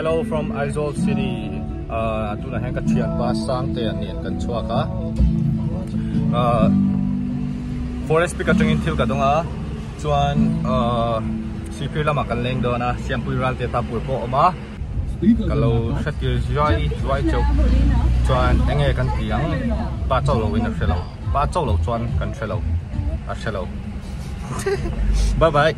Hello from Aizawl city ah tunah hian ka thianpa Sangtea nen kan chhuak a ah forest peak atangin thil ka dawng a chuan ah sihphir lamah kan leng dawn a Siampui ral te tapur pawh a awm a ka lo hretir zuai zuai chauh chuan eng nge kan tih ang pa chauh lo in a hre lo pa chauh lo chuan kan hre lo a hre lo bye bye.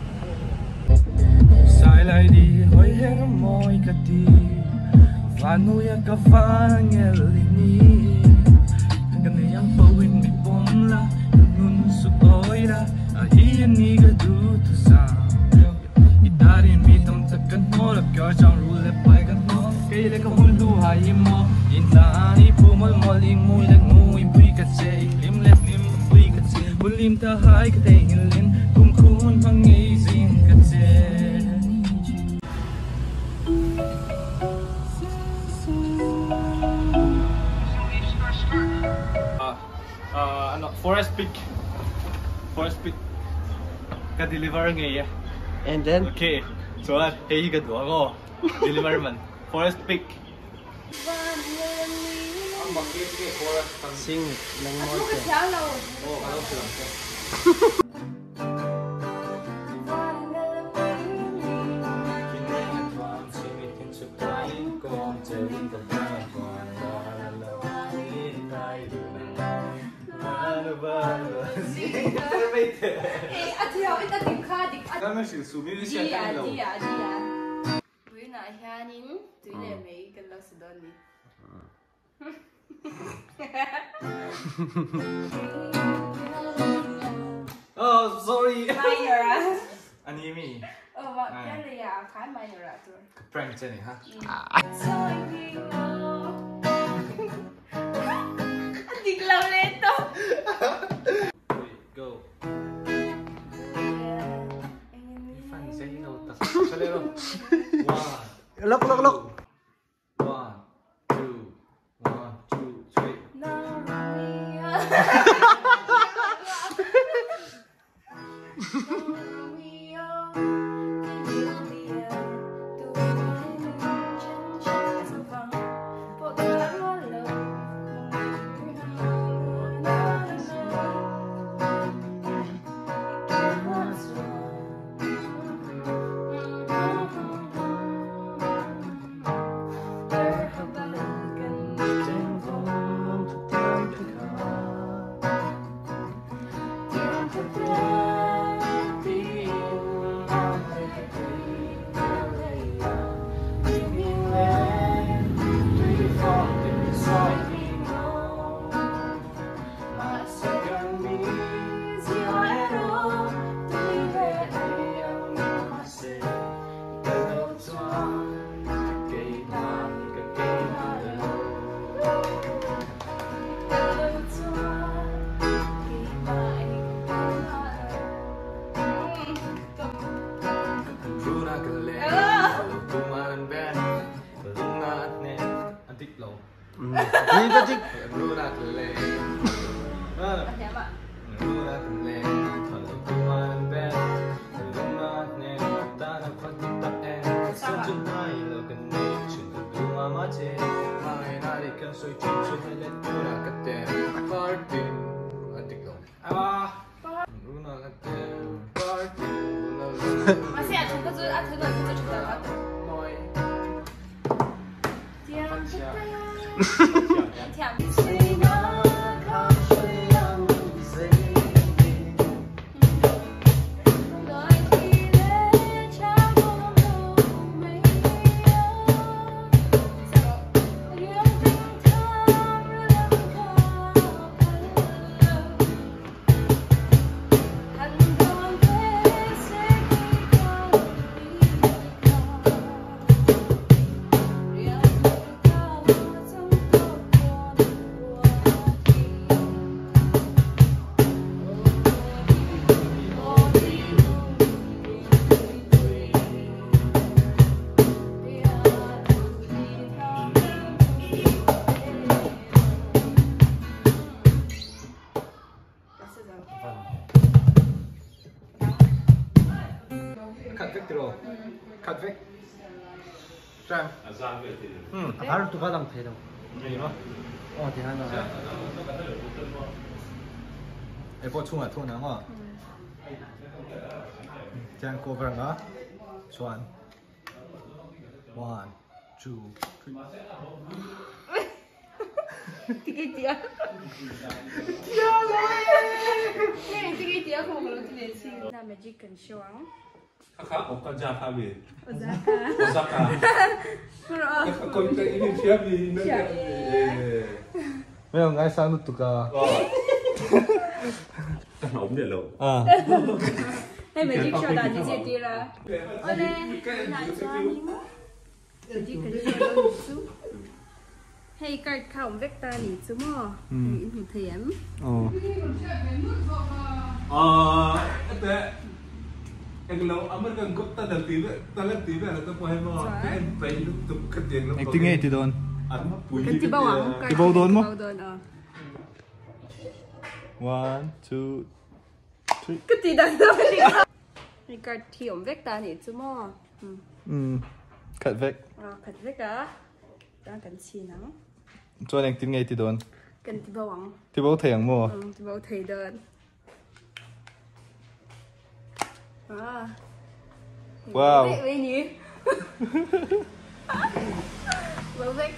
Forest Peak Forest Peak ka deliver ngei e And then Okay chuan hei hi ka duh ang aw deliver man Forest Peak Sing nang mawi te. Tuinah hianin tui leh mei kan lo si dawn ni. Oh sorry. Minor a. Ani mi. Oh va pian leh ah khan minor ah tur. Ka prank che ni ha. A dik lo leh tawp. Three go. Lok lok lok. One, two, one, two, three. A har lutuk a lang thei lo. Aw ti han a. Hei pawh chhungah thun ang aw. Tiang cover ang a chuan one two three. Magic kan show ang. Kha Okaja kha mi. Osaka. Osaka. Mei ngai sang lutuk a. Ka hlauhawm leh lo. Hei magic show dan hi zirtir a. Awle, tunah chuanin magic kan show dawn nih chu. Hei card kha awm vek ta nih chu maw? Hei in hmu thei em? Aw. Engtin nge i ti dawn? Kan ti bo ang. Ti bo dawn maw? Ti bo dawn aw. One, two, three. Ka ti dan dawn a ni. Hei card hi awm vek ta nih chu maw? Umm, khat vek. Aw, khat vek a. Chuan kan chhin ang. Chuan engtin nge i ti dawn? Kan ti bo ang. Ti bo thei ang maw? Umm, ti bo thei dawn. Ah. Wow. Vek mai ni. Bo vek.